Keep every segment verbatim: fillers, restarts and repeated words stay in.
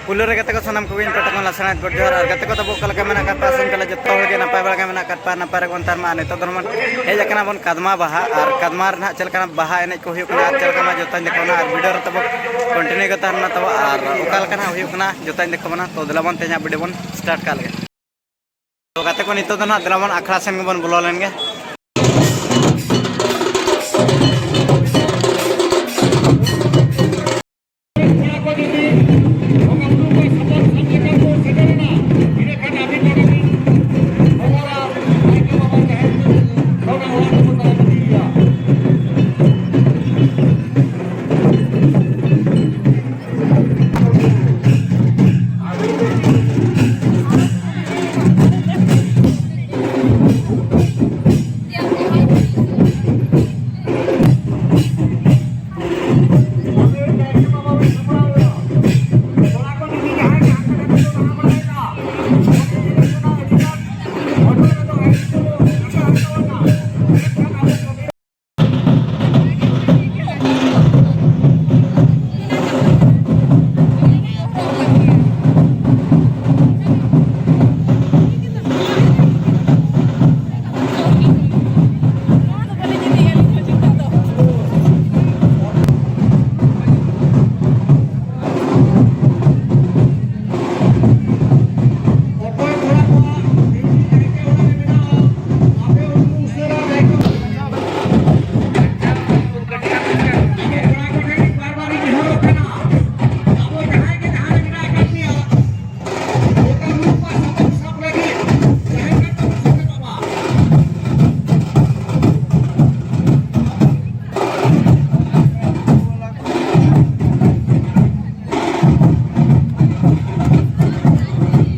ᱯᱩᱭᱞᱩ ᱨᱮ ᱜᱟᱛᱮ ᱠᱚ ᱥᱟᱱᱟᱢ ᱠᱚᱜᱮ ᱤᱧ ᱯᱟᱦᱴᱟ ᱠᱷᱚᱱ ᱞᱟᱥᱟᱲᱦᱮᱫ ᱜᱚᱰ ᱡᱚᱦᱟᱨ᱾ ᱟᱨ ᱜᱟᱛᱮ ᱠᱚ ᱛᱟᱵᱚ ᱚᱠᱟ ᱞᱮᱠᱟ ᱢᱮᱱᱟᱜ ᱟᱠᱟᱫ ᱯᱮᱭᱟ? ᱟᱥᱚᱜ ᱠᱟᱱᱟ ᱡᱚᱛᱚ ᱦᱚᱲ ᱜᱮ ᱱᱟᱯᱟᱭ ᱵᱟᱲᱟ ᱜᱮ ᱢᱮᱱᱟᱜ ᱟᱠᱟᱫ ᱯᱮᱭᱟ, ᱱᱟᱯᱟᱭ ᱨᱮᱜᱮ ᱵᱚᱱ ᱛᱟᱦᱮᱱ ᱢᱟ᱾ ᱟᱨ ᱱᱤᱛᱚᱜ ᱫᱚ ᱱᱚᱣᱟ ᱦᱮᱡ ᱟᱠᱟᱱᱟ ᱵᱚᱱ ᱠᱟᱫᱢᱟ ᱵᱟᱦᱟ, ᱟᱨ ᱠᱟᱫᱢᱟ ᱨᱮᱱᱟᱜ ᱪᱮᱫ ᱞᱮᱠᱟᱱᱟᱜ ᱵᱟᱦᱟ ᱮᱱᱮᱡ ᱠᱚ ᱦᱩᱭᱩᱜ ᱠᱟᱱᱟ ᱟᱨ ᱪᱮᱫ ᱞᱮᱠᱟ ᱢᱟ ᱡᱚᱛᱚᱧ ᱫᱮᱠᱷᱟᱣ ᱵᱚᱱᱟ᱾ ᱟᱨ ᱵᱷᱤᱰᱤᱭᱳ ᱨᱮ ᱛᱟᱵᱚ ᱠᱚᱱᱴᱤᱱᱤᱭᱩ ᱜᱮ ᱛᱟᱦᱮᱱ ᱢᱟ ᱛᱟᱵᱚ, ᱟᱨ ᱚᱠᱟ ᱞᱮᱠᱟᱱᱟᱜ ᱦᱩᱭᱩᱜ ᱠᱟᱱᱟ ᱡᱚᱛᱚᱧ ᱫᱮᱠᱷᱟᱣ ᱵᱚᱱᱟ᱾ ᱛᱚ ᱫᱮᱞᱟ ᱵᱚᱱ ᱛᱮᱦᱮᱧᱟᱜ ᱵᱷᱤᱰᱤᱭᱳ ᱵᱚᱱ ᱥᱴᱟᱨᱴ ᱠᱟᱜ ᱞᱮᱜᱮ᱾ ᱛᱚ ᱜᱟᱛᱮ ᱠᱚ, ᱱᱤᱛᱚᱜ ᱫᱚ ᱱᱟᱦᱟᱜ ᱫᱮᱞᱟ ᱵᱚᱱ ᱟᱠᱷᱲᱟ ᱥᱮᱱ ᱜᱮᱵᱚᱱ ᱵᱚᱞᱚ ᱞᱮᱱ ᱜᱮ᱾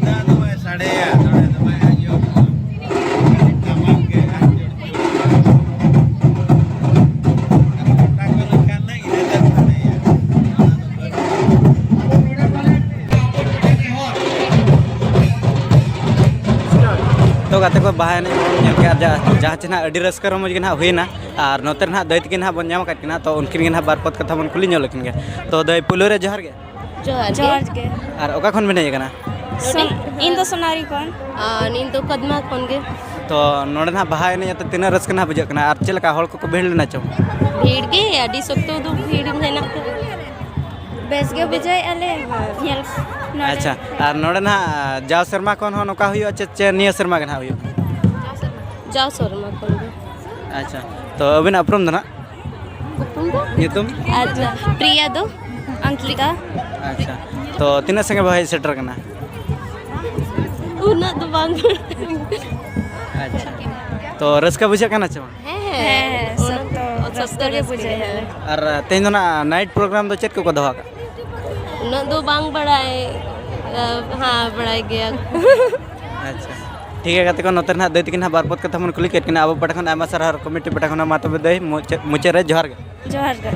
ᱫᱟᱜ ᱫᱚ ᱵᱟᱭ ᱥᱟᱰᱮᱭᱟ, ᱱᱚᱰᱮ ᱫᱚ ᱵᱟᱭ ᱟᱸᱡᱚᱢᱚᱜᱼᱟ᱾ ᱠᱷᱟᱹᱞᱤ ᱴᱟᱢᱟᱠ ᱜᱮ ᱟᱸᱡᱚᱢᱚᱜᱼᱟ᱾ ᱜᱚᱴᱟ ᱠᱚ ᱨᱟᱠᱟᱵ ᱞᱮᱱ ᱤᱱᱟᱹ ᱛᱟᱭᱚᱢ ᱥᱟᱰᱮᱭᱟ᱾ ᱛᱚ ᱜᱟᱛᱮ ᱠᱚ, ᱵᱟᱦᱟ ᱮᱱᱮᱡ ᱵᱚᱱ ᱧᱮᱞ ᱠᱮᱜᱼᱟ, ᱡᱟ-, ᱡᱟᱦᱟᱸ ᱪᱮ ᱱᱟᱦᱟᱜ ᱟᱹᱰᱤ ᱨᱟᱹᱥᱠᱟᱹ ᱨᱚᱢᱚᱡᱽ ᱜᱮ ᱱᱟᱦᱟᱜ ᱦᱩᱭᱱᱟ᱾ ᱟᱨ ᱱᱚᱛᱮ ᱨᱮ ᱱᱟᱦᱟᱜ ᱫᱟᱹᱭ ᱛᱟᱹᱠᱤᱱ ᱱᱟᱦᱟᱜ ᱵᱚᱱ ᱧᱟᱢ ᱟᱠᱟᱫ ᱠᱤᱱᱟ, ᱛᱚ ᱩᱱᱠᱤᱱ ᱜᱮ ᱱᱟᱦᱟᱜ ᱵᱟᱨ ᱯᱚᱫ ᱠᱟᱛᱷᱟ ᱵᱚᱱ ᱠᱩᱞᱤ ᱧᱚᱜ ᱞᱮᱠᱤᱱ ᱜᱮ᱾ ᱛᱚ ᱫᱟᱹᱭ, ᱯᱩᱭᱞᱩ ᱨᱮ ᱡᱚᱦᱟᱨ ᱜᱮ᱾ ᱡᱚᱦᱟᱨ ᱜᱮ᱾ ᱡᱚᱦᱟᱨ ᱜᱮ᱾ ᱟᱨ ᱚᱠᱟ ᱠᱷᱚᱱ ᱵᱮᱱ ᱦᱮᱡ ᱟᱠᱟᱱᱟ? ᱥᱚᱱ-, ᱤᱧ ᱫᱚ ᱥᱚᱱᱟᱨᱤ ᱠᱷᱚᱱ᱾ ᱟᱨ ᱤᱧ ᱫᱚ ᱠᱚᱫᱢᱟ ᱠᱷᱚᱱ ᱜᱮ᱾ ᱛᱚ ᱱᱚᱰᱮ ᱱᱟᱦᱟᱜ ᱵᱟᱦᱟ ᱮᱱᱮᱡ ᱟᱛᱮ ᱛᱤᱱᱟᱹᱜ ᱨᱟᱹᱥᱠᱟᱹ ᱱᱟᱦᱟᱜ ᱵᱩᱡᱷᱟᱹᱜ ᱠᱟᱱᱟ ᱟᱨ ᱪᱮᱫ ᱞᱮᱠᱟ ᱦᱚᱲ ᱠᱚᱠᱚ ᱵᱷᱤᱲ ᱞᱮᱱᱟ ᱪᱚᱝ? ᱵᱷᱤᱲ ᱜᱮ, ᱟᱹᱰᱤ ᱥᱚᱠᱛᱚ ᱩᱫᱩᱜ ᱵᱷᱤᱲ ᱢᱮᱱᱟᱜ ᱛᱮ᱾ ᱵᱮᱥ ᱜᱮ ᱵᱩᱡᱷᱟᱹᱣᱮᱫᱼᱟ ᱞᱮ ᱧᱮᱞ ᱱᱚᱰᱮ᱾ ᱟᱪᱪᱷᱟ, ᱟᱨ ᱱᱚᱰᱮ ᱱᱟᱦᱟᱜ ᱡᱟᱣ ᱥᱮᱨᱢᱟ ᱠᱷᱚᱱ ᱦᱚᱸ ᱱᱚᱝᱠᱟ ᱦᱩᱭᱩᱜᱼᱟ ᱪᱮ, ᱪᱮ ᱱᱤᱭᱟᱹ ᱥᱮᱨᱢᱟ ᱜᱮ ᱱᱟᱦᱟᱜ ᱦᱩᱭᱩᱜᱼᱟ? ᱡᱟᱣ ᱥᱮᱨᱢᱟ ᱠᱷᱚᱱ ᱜᱮ᱾ ᱟᱪᱪᱷᱟ, ᱛᱚ ᱟᱹᱵᱤᱱᱟᱜ ᱩᱯᱨᱩᱢ ᱫᱚ ᱱᱟᱦᱟᱜ? ᱩᱯᱨᱩᱢ ᱫᱚ? ᱧᱩᱛᱩᱢ? ᱟᱪᱪᱷᱟ, ᱯᱨᱤᱭᱟ ᱫᱚ ᱚᱝᱠᱤᱛᱟ᱾ ᱟᱪᱪᱷᱟ, ᱛᱚ ᱛᱤᱱᱟᱹᱜ ᱥᱟᱸᱜᱮ ᱵᱚ ᱦᱮᱡ ᱥᱮᱴᱮᱨ ᱠᱟᱱᱟ? ᱩᱱᱟᱹᱜ ᱫᱚ ᱵᱟᱝ᱾ ᱟᱪᱪᱷᱟ, ᱛᱚ ᱨᱟᱹᱥᱠᱟᱹ ᱵᱩᱡᱷᱟᱹᱜ ᱠᱟᱱᱟ ᱪᱮ ᱵᱟᱝ? ᱦᱮᱸ, ᱦᱮᱸ, ᱦᱮᱸ, ᱚᱱᱟ ᱥᱚᱠᱛᱚ ᱫᱚ ᱨᱟᱹᱥᱠᱟᱹ ᱥᱚᱠᱛᱚ ᱜᱮ ᱨᱟᱹᱥᱠᱟᱹ, ᱵᱩᱡᱷᱟᱹᱜᱼᱟ᱾ ᱦᱮᱸ᱾ ᱟᱨ ᱛᱮᱦᱮᱧ ᱫᱚ ᱱᱟᱜ ᱱᱟᱭᱤᱴ ᱯᱨᱳᱜᱨᱟᱢ ᱫᱚ ᱪᱮᱫ ᱠᱚᱠᱚ ᱫᱚᱦᱚ ᱟᱠᱟᱫ? ᱩᱱᱟᱹᱜ ᱫᱚ ᱵᱟᱝ ᱵᱟᱲᱟᱭ, ᱟ, ᱦᱮᱸ, ᱵᱟᱲᱟᱭ ᱜᱮᱭᱟ᱾ ᱟᱪᱪᱷᱟ, ᱴᱷᱤᱠ ᱜᱮᱭᱟ ᱜᱟᱛᱮ ᱠᱚ, ᱱᱚᱛᱮ ᱨᱮ ᱱᱟᱜ ᱫᱟᱹᱭ ᱛᱟᱹᱠᱤᱱ ᱦᱟᱸᱜ ᱵᱟᱨ ᱯᱚᱫ ᱠᱟᱛᱷᱟ ᱵᱚᱱ ᱠᱩᱞᱤ ᱠᱮᱫ ᱠᱤᱱᱟ ᱟᱵᱚ ᱯᱟᱦᱴᱟ ᱠᱷᱚᱱ᱾ ᱟᱭᱢᱟ ᱥᱟᱨᱦᱟᱣ ᱟᱨ ᱠᱚᱢᱤᱴᱤ ᱯᱟᱦᱴᱟ ᱠᱷᱚᱱ᱾ ᱢᱟ ᱛᱚᱵᱮ ᱫᱟᱹᱭ ᱢᱩᱪᱟᱹᱫ, ᱢᱩᱪᱟᱹᱫ ᱨᱮ ᱡᱚᱦᱟᱨ ᱜᱮ᱾ ᱡᱚᱦᱟᱨ ᱜᱮ᱾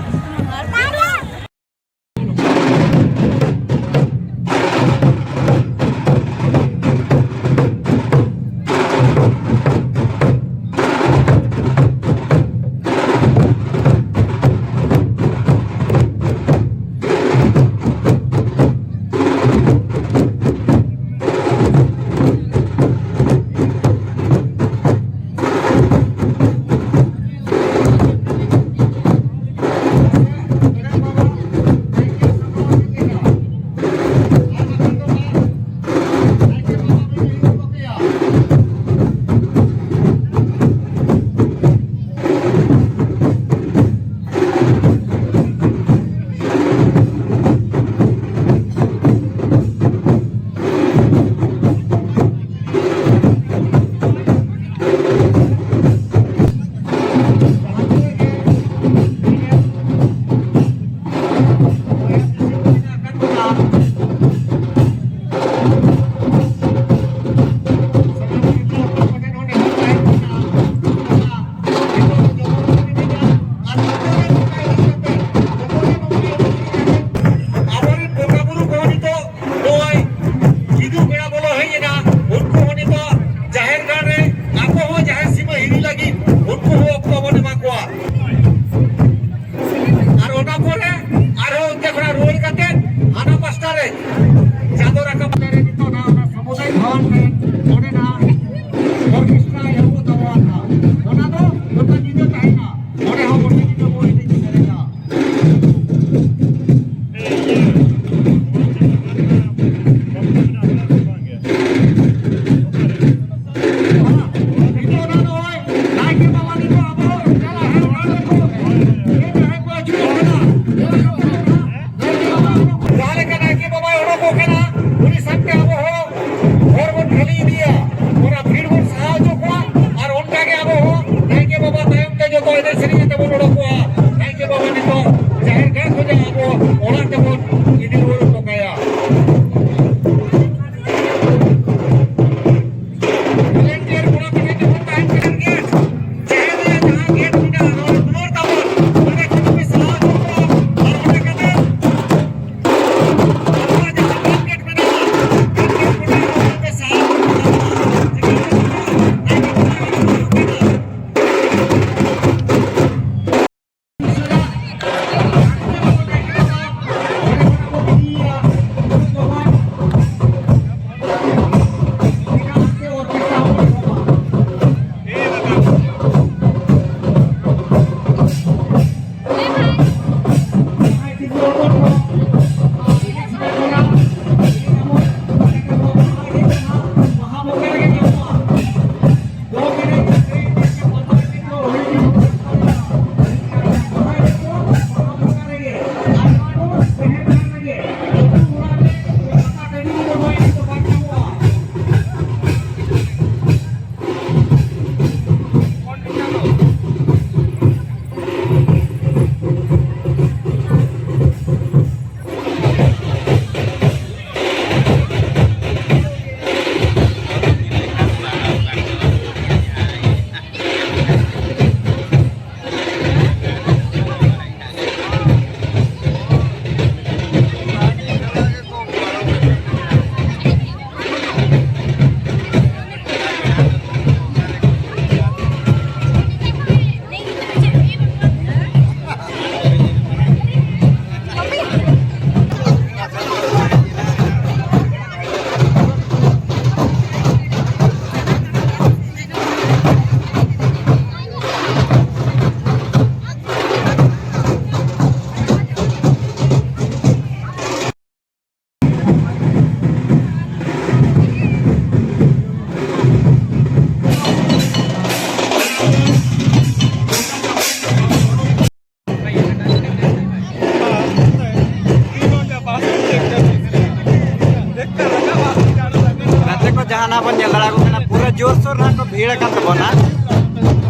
ᱵᱚᱱ ᱧᱮᱞ ᱫᱟᱲᱮᱭᱟᱠᱚ ᱠᱟᱱᱟ, ᱯᱩᱨᱟᱹ ᱡᱳᱨᱥᱳᱨ ᱱᱟᱦᱟᱜ ᱠᱚ ᱵᱷᱤᱲ ᱟᱠᱟᱱ ᱛᱟᱵᱚᱱᱟ᱾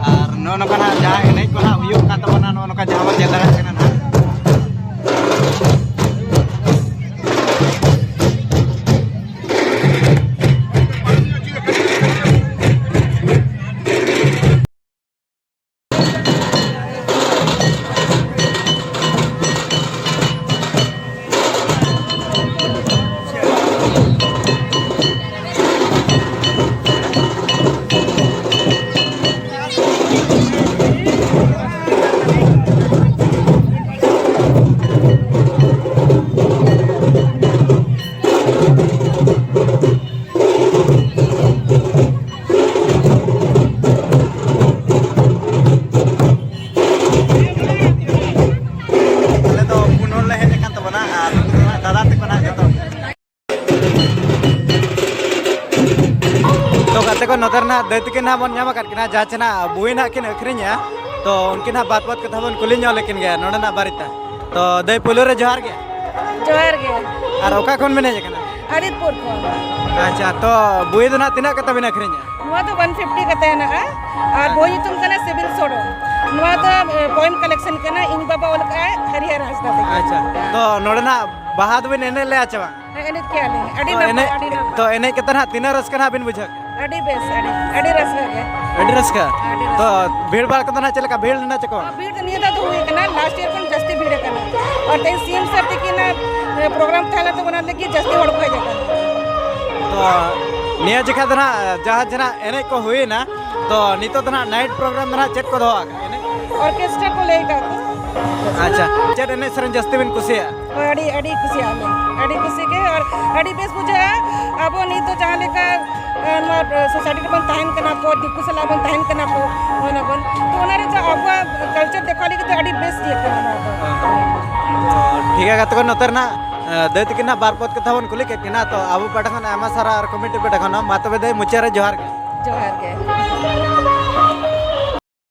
ᱟᱨ ᱱᱚᱜᱼᱚ ᱱᱚᱝᱠᱟ ᱱᱟᱦᱟᱜ ᱡᱟᱦᱟᱸ ᱮᱱᱮᱡ ᱠᱚ ᱱᱟᱦᱟᱜ ᱦᱩᱭᱩᱜ ᱠᱟᱱ ᱛᱟᱵᱚᱱᱟ, ᱱᱚᱜᱼᱚ ᱱᱚᱝᱠᱟ ᱡᱟᱦᱟᱸ ᱵᱚᱱ ᱧᱮᱞ ᱫᱟᱲᱮᱭᱟᱜ ᱠᱟᱱᱟ ᱱᱟᱦᱟᱜ᱾ ᱟᱞᱮ ᱫᱚ ᱯᱩᱱ ᱦᱚᱲ ᱞᱮ ᱦᱮᱡ ᱟᱠᱟᱱ ᱛᱟᱵᱚᱱᱟ ᱟᱨ ᱱᱩᱠᱩ ᱫᱚ ᱦᱟᱸᱜ ᱫᱟᱫᱟ ᱛᱟᱠᱚ ᱱᱟᱦᱟᱜ ᱡᱚᱛᱚ᱾ ᱛᱚ ᱜᱟᱛᱮ ᱠᱚ, ᱱᱚᱛᱮ ᱨᱮᱱᱟᱜ ᱫᱟᱹᱭ ᱛᱟᱹᱠᱤᱱ ᱱᱟᱦᱟᱜ ᱵᱚᱱ ᱧᱟᱢ ᱟᱠᱟᱫ ᱠᱤᱱᱟ, ᱡᱟᱦᱟᱸ ᱪᱮ ᱱᱟᱦᱟᱜ ᱵᱳᱭ ᱱᱟᱦᱟᱜ ᱠᱤᱱ ᱟᱹᱠᱷᱨᱤᱧᱟ᱾ ᱛᱚ ᱩᱱᱠᱤᱱ ᱱᱟᱦᱟᱜ ᱵᱟᱛ ᱵᱟᱛ ᱠᱟᱛᱷᱟ ᱵᱚᱱ ᱠᱩᱞᱤ ᱧᱚᱜ ᱞᱮᱠᱤᱱ ᱜᱮ ᱱᱚᱰᱮᱱᱟᱜ ᱵᱟᱨᱮᱛᱮ᱾ ᱛᱚ ᱫᱟᱹᱭ, ᱯᱳᱭᱞᱳ ᱨᱮ ᱡᱚᱦᱟᱨ ᱜᱮ᱾ ᱡᱚᱦᱟᱨ ᱜᱮ᱾ ᱟᱨ ᱚᱠᱟ ᱠᱷᱚᱱ ᱵᱮᱱ ᱦᱮᱡ ᱟᱠᱟᱱᱟ? ᱟᱫᱤᱛᱯᱩᱨ ᱠᱷᱚᱱ᱾ ᱟᱪᱪᱷᱟ, ᱛᱚ ᱵᱳᱭ ᱫᱚ ᱱᱟᱦᱟᱜ ᱛᱤᱱᱟᱹᱜ ᱠᱟᱛᱮ ᱵᱮᱱ ᱟᱹᱠᱷᱨᱤᱧᱟ? ᱱᱚᱣᱟ ᱫᱚ ᱚᱱ ᱯᱷᱤᱯᱴᱤ ᱠᱟᱛᱮ ᱦᱮᱱᱟᱜᱼᱟ᱾ ᱟᱨ ᱵᱳᱭ ᱧᱩᱛᱩᱢ ᱠᱟᱱᱟ ᱥᱤᱵᱤᱞ ᱥᱚᱲᱚᱢ᱾ ᱱᱚᱣᱟ ᱫᱚ, ᱮ, ᱯᱳᱭᱮᱢ ᱠᱟᱞᱮᱠᱥᱚᱱ ᱠᱟᱱᱟ, ᱤᱧ ᱵᱟᱵᱟ ᱚᱞ ᱠᱟᱜᱼᱟᱭ, ᱦᱟᱹᱨᱤᱦᱟᱨ ᱦᱟᱸᱥᱫᱟ ᱛᱟᱹᱠᱤᱱ᱾ ᱟᱪᱪᱷᱟ, ᱛᱚ ᱱᱚᱰᱮᱱᱟᱜ ᱵᱟᱦᱟ ᱫᱚᱵᱤᱱ ᱮᱱᱮᱡ ᱞᱮᱜᱼᱟ ᱪᱮ ᱵᱟᱝ? ᱦᱮᱸ, ᱮᱱᱮᱡ ᱠᱮᱜᱼᱟ ᱞᱤᱧ᱾ ᱟᱹᱰᱤ ᱛᱚ ᱱᱟᱯᱟᱭ, ᱮᱱᱮᱡ, ᱟᱹᱰᱤ ᱱᱟᱯᱟᱭ᱾ ᱛᱚ ᱮᱱᱮᱡ ᱠᱟᱛᱮ ᱱᱟᱦᱟᱜ ᱛᱤᱱᱟᱹᱜ ᱨᱟᱹᱥᱠᱟᱹ ᱱᱟᱦᱟᱜ ᱵᱤᱱ ᱵᱩᱡᱷᱟᱹᱣ ᱠᱮᱜᱼᱟ? ᱟᱹᱰᱤ ᱵᱮᱥ, ᱟᱹᱰᱤ, ᱟᱹᱰᱤ ᱨᱟᱹᱥᱠᱟᱹ ᱜᱮ᱾ ᱟᱹᱰᱤ ᱨᱟᱹᱥᱠᱟᱹ᱾ ᱟᱹᱰᱤ ᱨᱟᱹᱥᱠᱟᱹ᱾ ᱛᱚ ᱵᱷᱤᱲ ᱵᱷᱟᱲ ᱠᱚᱫᱚ ᱱᱟᱦᱟᱜ ᱪᱮᱫ ᱞᱮᱠᱟ, ᱵᱷᱤᱲ ᱞᱮᱱᱟ ᱪᱮ ᱠᱚᱢ? ᱵᱷᱤᱲ ᱫᱚ ᱱᱤᱭᱟᱹ ᱫᱷᱟᱣ ᱫᱚ ᱦᱩᱭ ᱠᱟᱱᱟ, last year ᱠᱷᱚᱱ ᱡᱟᱹᱥᱛᱤ ᱵᱷᱤᱲ ᱟᱠᱟᱱᱟ᱾ ᱟᱨ ᱛᱮᱦᱮᱧ CM sir ᱛᱟᱹᱠᱤᱱᱟᱜ, ᱮ, program ᱛᱟᱦᱮᱸ ᱞᱮᱱ ᱛᱟᱵᱚᱱᱟ, ᱞᱟᱹᱜᱤᱫ ᱡᱟᱹᱥᱛᱤ ᱦᱚᱲ ᱠᱚ ᱦᱮᱡ ᱟᱠᱟᱱᱟ᱾ ᱛᱚ ᱱᱤᱭᱟᱹ ᱡᱚᱠᱷᱟ ᱫᱚ ᱱᱟᱦᱟᱜ ᱡᱟᱦᱟᱸ ᱡᱟᱦᱟᱸ ᱮᱱᱮᱡ ᱠᱚ ᱦᱩᱭᱮᱱᱟ, ᱛᱚ ᱱᱤᱛᱚᱜ ᱫᱚ ᱱᱟᱦᱟᱜ night program ᱫᱚ ᱱᱟᱦᱟᱜ ᱪᱮᱫ ᱠᱚ ᱫᱚᱦᱚ ᱟᱠᱟᱫᱼᱟ ᱮᱱᱮᱡ? Orchestra ᱠᱚ ᱞᱟᱹᱭ ᱟᱠᱟᱫ ᱠᱚ᱾ ᱟᱪᱪᱷᱟ, ᱪᱮᱫ ᱮᱱᱮᱡ ᱥᱮᱨᱮᱧ ᱡᱟᱹᱥᱛᱤ ᱵᱤᱱ ᱠᱩᱥᱤᱭᱟᱜᱼᱟ? ᱦᱳᱭ, ᱟᱹᱰᱤ, ᱟᱹᱰᱤ ᱠᱩᱥᱤᱭᱟᱜ ᱞᱮ, ᱟᱹᱰᱤ ᱠᱩᱥᱤ ᱜᱮ᱾ ᱟᱨ ᱟᱹᱰᱤ ᱵᱮᱥ ᱵᱩᱡᱷᱟᱹᱜᱼᱟ, ᱟᱵᱚ ᱱᱤᱛ ᱫᱚ ᱡᱟᱦᱟᱸ ᱞᱮᱠᱟ, ᱮ, ᱱᱚᱣᱟ society ᱨᱮᱵᱚᱱ ᱛᱟᱦᱮᱱ ᱠᱟᱱᱟ ᱠᱚ, ᱫᱤᱠᱩ ᱥᱟᱞᱟᱜ ᱵᱚᱱ ᱛᱟᱦᱮᱱ ᱠᱟᱱᱟ ᱠᱚ, ᱚᱱᱟ ᱵᱚᱱ, ᱛᱚ ᱚᱱᱟ ᱨᱮ ᱡᱟ ᱟᱵᱚᱣᱟᱜ culture ᱫᱮᱠᱷᱟᱣ ᱞᱟᱹᱜᱤᱫ ᱫᱚ ᱟᱹᱰᱤ ᱵᱮᱥ ᱤᱭᱟᱹ ᱠᱟᱱᱟ ᱱᱚᱣᱟ ᱫᱚ᱾ ᱴᱷᱤᱠ ᱜᱮᱭᱟ ᱜᱟᱛᱮ ᱠᱚ, ᱱᱚᱛᱮ ᱨᱮᱱᱟᱜ, ᱮ, ᱫᱟᱹᱭ ᱛᱟᱹᱠᱤᱱ ᱱᱟᱜ ᱵᱟᱨ ᱯᱚᱫ ᱠᱟᱛᱷᱟ ᱵᱚᱱ ᱠᱩᱞᱤ ᱠᱮᱫ ᱠᱤᱱᱟ, ᱛᱚ ᱟᱵᱚ ᱯᱟᱦᱴᱟ ᱠᱷᱚᱱ ᱟᱭᱢᱟ ᱥᱟᱨᱦᱟᱣ ᱟᱨ committee ᱯᱟᱦᱴᱟ ᱠᱷᱚᱱ ᱦᱚᱸ᱾ ᱢᱟ ᱛᱚᱵᱮ ᱫᱟᱹᱭ, ᱢᱩᱪᱟᱹᱫ ᱨᱮ ᱡᱚᱦᱟᱨ ᱜᱮ᱾ ᱡᱚᱦᱟᱨ ᱜᱮ᱾